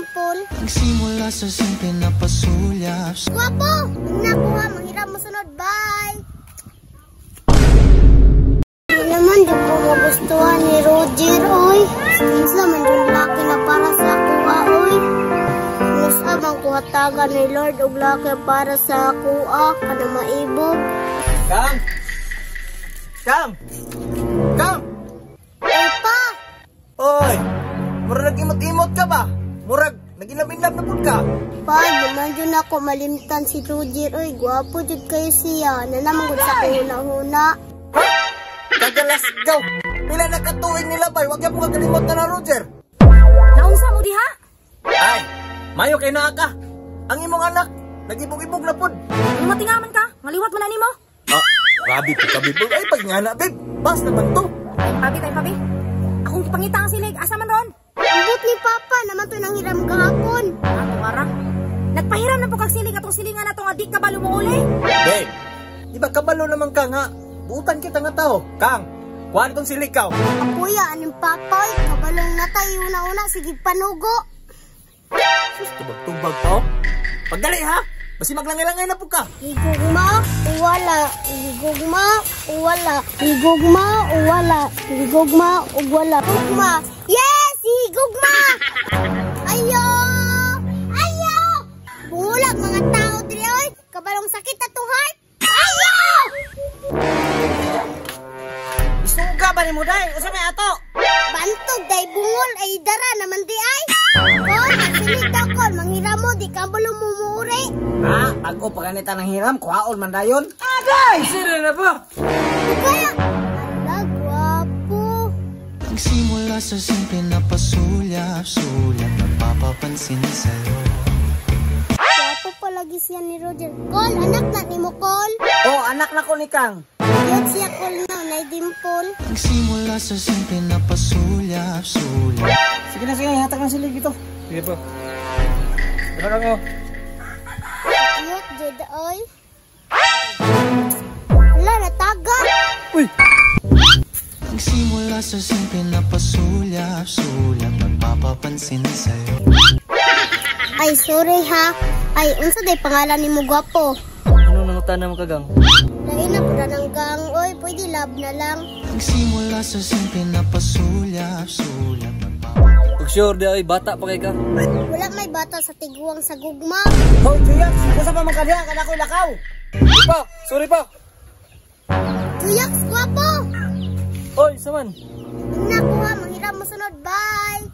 dimple. Nagsimula sa simple na pasulyap. Gwapo! Nakuha, manghiram mo sunod. Bye! Hindi naman, di ko magustuhan ni Roger, oy. Kinsa man yung laki na para sa akuha, oy. Musa man kuhatagan ni Lord og laki para sa akuha, kana maibog. Kang! Kang! Kang! Ay pa! Oy! Murag imot-imot ka ba? Murag nagilab-ilab na pud ka. Pa, di man jud ako malimtan si Roger, oy. Gwapo jud kayo siya. Na naman gud sa huna-huna. Ha? Kagalas gaw. Pila na katuig nila bay, wag mo kakalimot na na Roger. Naunsa mo diha? Ay, mayo kay naa ka. Ang imong anak nagibog-ibog na pud. Kung matingaman ka, ngaliwat man na nimo. Ah, grabe po ka, babe. Ay, pag nga na, babe. Bas naman to. Ay, pabi, tayo pabi. Akong gipangita ang silig, asa man ron? Ambot ni Papa, naman to nang hiram gahapon. Ato ara. Nagpahiram na po kag silig atong silingan nato nga di ka balo mouli. Babe, di ba kabalo naman ka nga? Buutan kita nga tao. Kang, kuhaan tong silig ka. Apuya, aning Papa, oy. Kabalong natay, una-una, sige panugo. Sus, tubag-tubag pa, oh. Pagdali, ha? Basi maglangay-langay na po ka. Higugma, wala. Higugma, wala. Higugma, wala. Higugma, wala. Higugma. Yes! Higugma! Ayo! Ayo! Bulag mga tao diri oy. Kabalong sakit atong heart. Ayo! Isuga ba ni mo day? Usa may ato? Bantog day bungol ay dara naman di ay. Kol, magsilig daw kol, manghira mo, di ka balo mumuuri. Ha? Pag-o pa ganita ng hiram, kuhaon man dayon. Agay! Sino na po? Kaya, ala, gwapo. Nagsimula sa simple na pasulyap. Sulyap napapapansin sa'yo. Gwapo palagi siya ni Roger. Kol, anak na ni mo, Kol. Oh, anak na ko ni Kang. Cute siya, Kol, na, nay dimple. Nagsimula sa simple na pasulyap. Sulyap. Sige na, sige, hatag ng silig dito. Sige po. Tara kang oh. Cute, jud, oy. Ala, nataga. Uy! Nagsimula sa simple na pasulyap. Sulyap napapapansin sa'yo. Ay, sorry ha. Ay, unsa day pangalan ni mo, gwapo? Ano nang tanam ka gang? Lain na pud ng gang, oy. Pwede love na lang. Nagsimula sa simple na pasulyap. Sulyap napapapansin. Pag sure di ay bata pa kay ka. Wala may bata sa tiguang sa gugma. Hoy, Juyax, usa pa man ka diha, kada ko'y lakaw. Sorry pa! Sorry pa! Tuyaks, gwapo! Oy, saman! Nakuha, manghiram mo sunod. Bye!